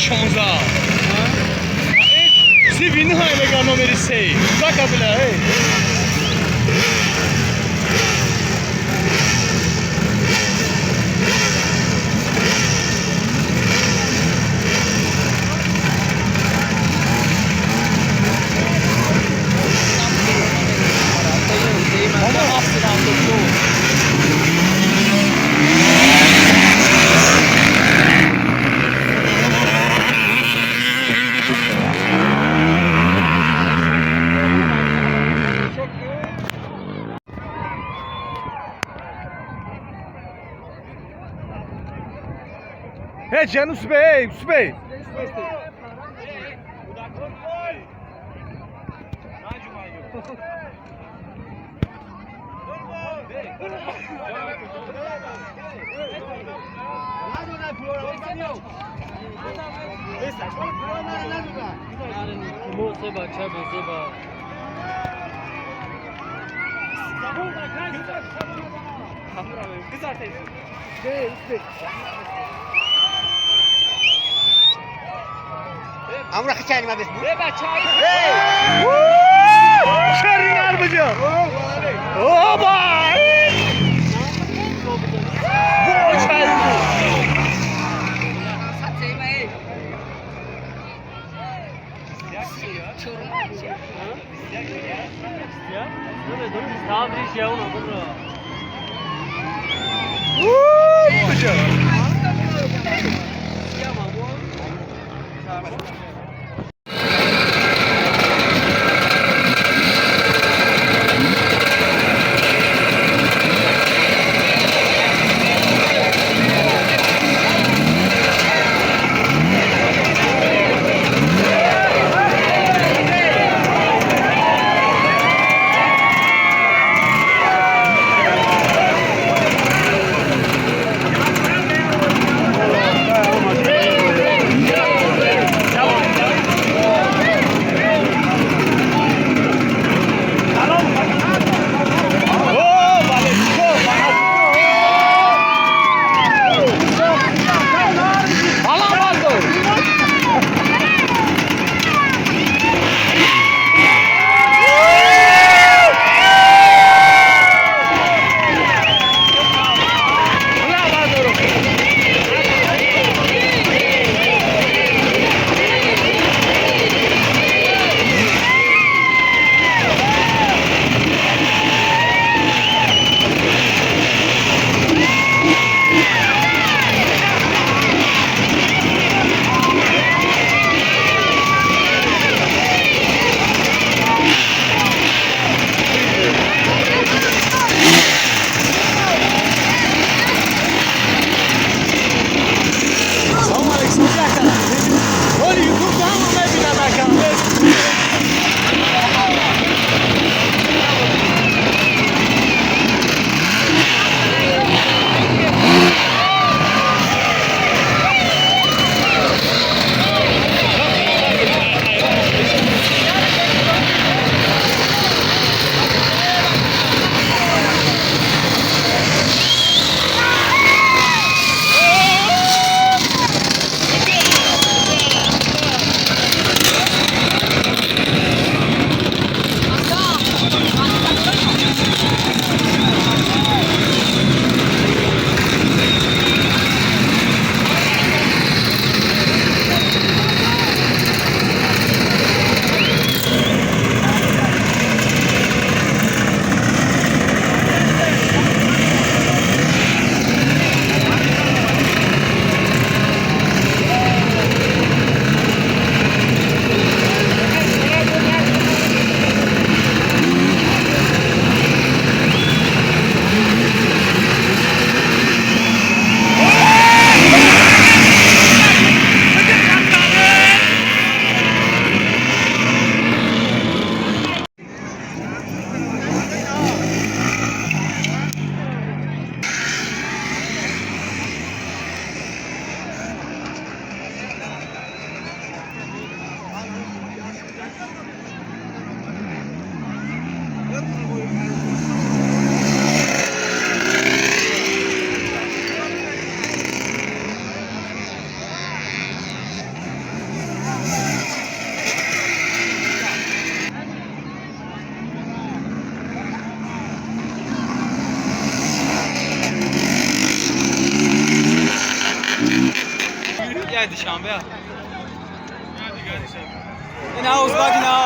16. 39 мега номери 3. Зака бля, эй. Hey Canus Bey, hey Bey. امرا خچانی ما بس شرین арбаҷо. Оба! Ина Душанбе. Ина узбак ина.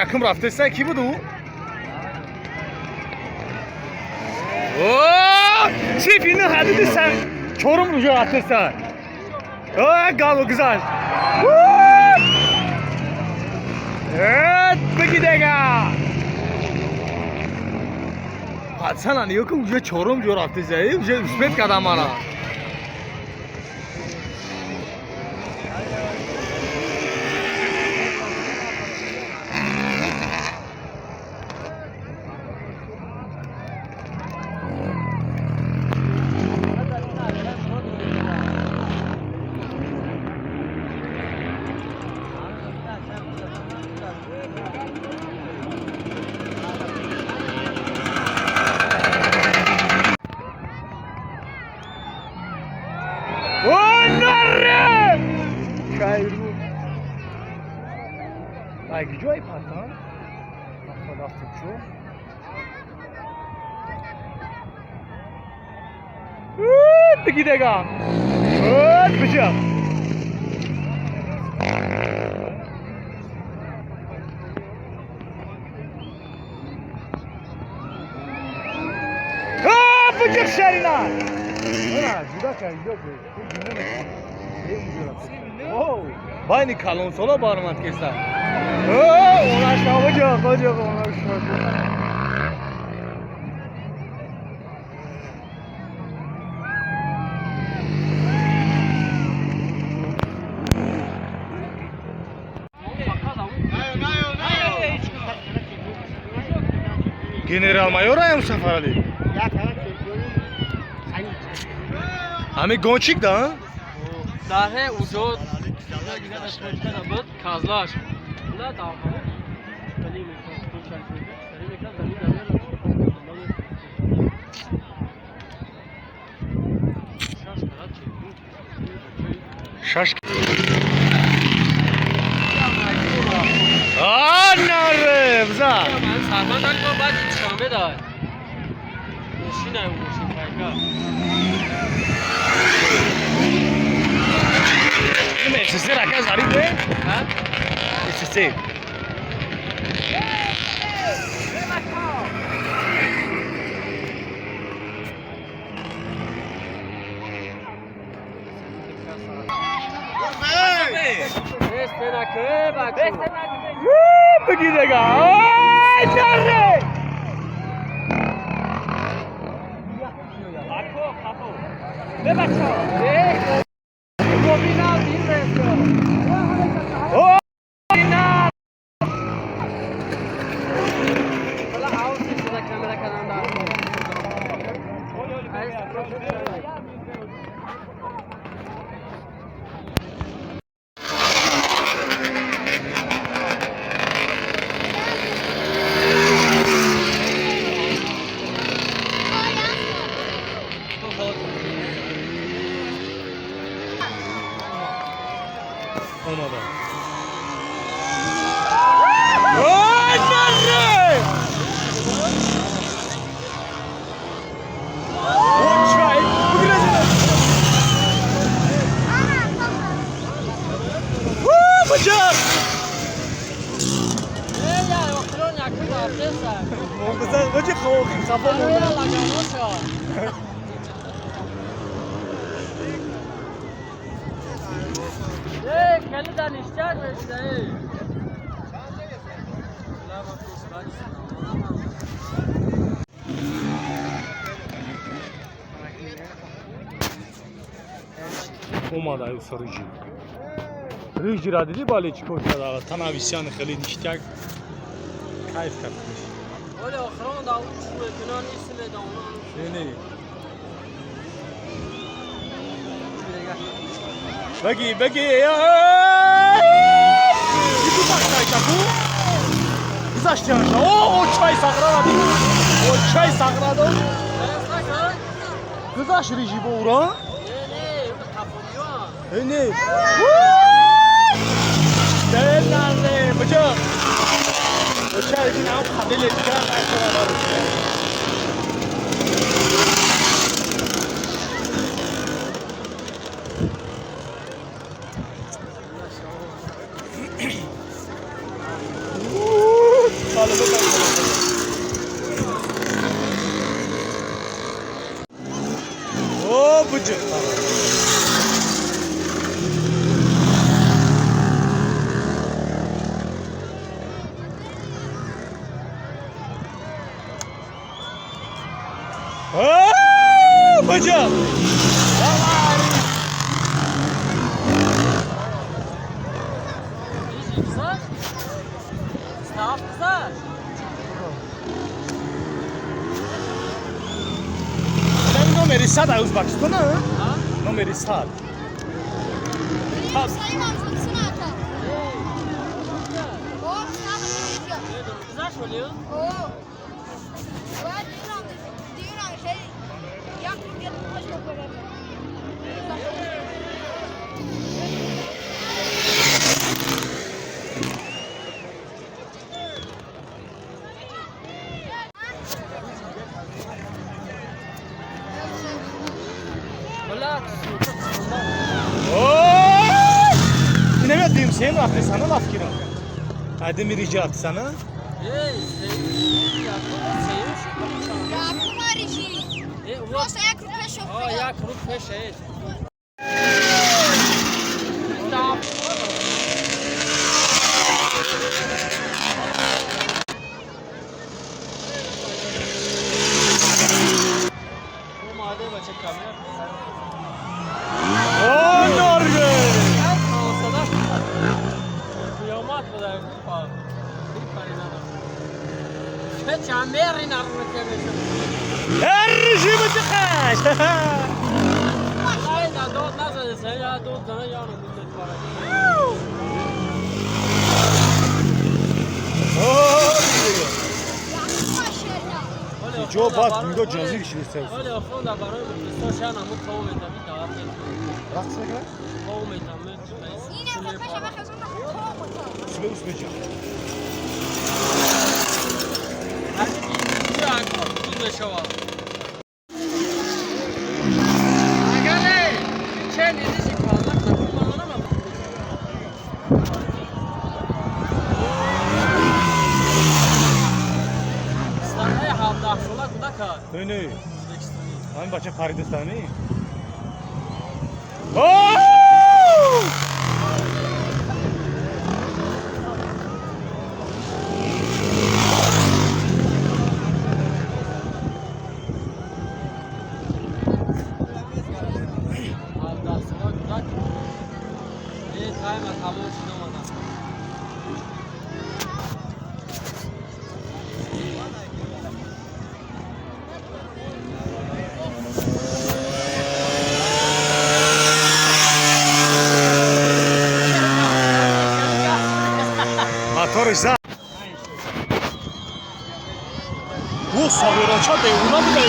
Якум рафтеса ки буд ӯ? О, чӣ фини ҳадиди сар чорум рӯҷо рафтеса. О, галу гузашт. Эт бигидега. Пацана, ниё ки уже чорум ҷо рафтеса, уже успеть кардам мана. Ай, пацан? Рафтем бигидега. Бижа. Бижа шарина. Ана, ҷуда кар, ҷуда кар. Байни калонсола баромад кеса. Онаша, оҷо, оҷо, онаша. Генерал майор аям Сафарали. Ҳами гончик да? Даре уҷо буд казлаш. На давха. Вали мекард, сари мекард, замин намер. Шаш карат чемпион. Шаш. А, наре, бза. Сарман дар баъд Душанбе дар. Мошина мошин пайка. СССР ака зариф е? Ҳа? СССР. Бигидега. Ай, наре! Ако, капо. Бебачо. О, на! Омада. Ой, наре! О, чай! Бигирезина! О, бача! Бача, хафа монда. Омада ю сарижи. Рижира дидӣ бале чӣ кор карда? Танависян хеле ништяк кайф кард. Оля охирон да чӯ кунан исме да онан. Не, не. Беги, беги. Ку? Гузаштианша. О, о чай сағра дид. О чай сағра дод. Гузашт рижи бо ура? Не, не, тафовиён. Не, не. Не, не, бача. Бача, ин ам қабиле дигар айсара. О, буча. О, буча. Давай. Рижи гузашт? Став гузашт. Номери 100 Ӯзбекистон, а? Номери 100. Гузашт вале? Инамя дим сен рафтисана лафкира. Айдими рижи рафтисана? Просто як рук пеш. Як рук пеш. О, Норве! Режим отдыхать! Ҷо баъд нигоҳ ҷозир шидеста. Рақс мекунад? Усме усме ҷа. Не, не. Ҳамин бача паридастани? Моториш за. О, саверача девона буда.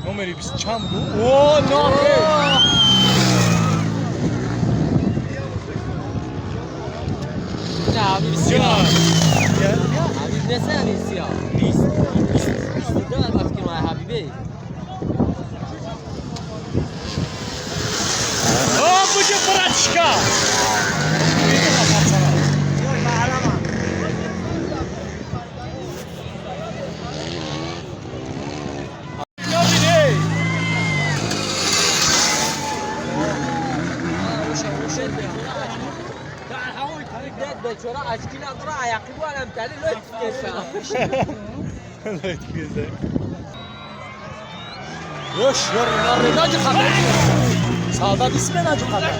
Номери бист чанд буд? О, номер! Не, Ҳабиб не сиё. 20 22 вақт ки ман Ҳабибе. О, буҷа братишка! Бечора очки надора, аяқи буарам кали лойт кеса. Лойт кеса. Yoş yor narı acı kadar. Sağda ismen acı kadar.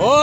Oh!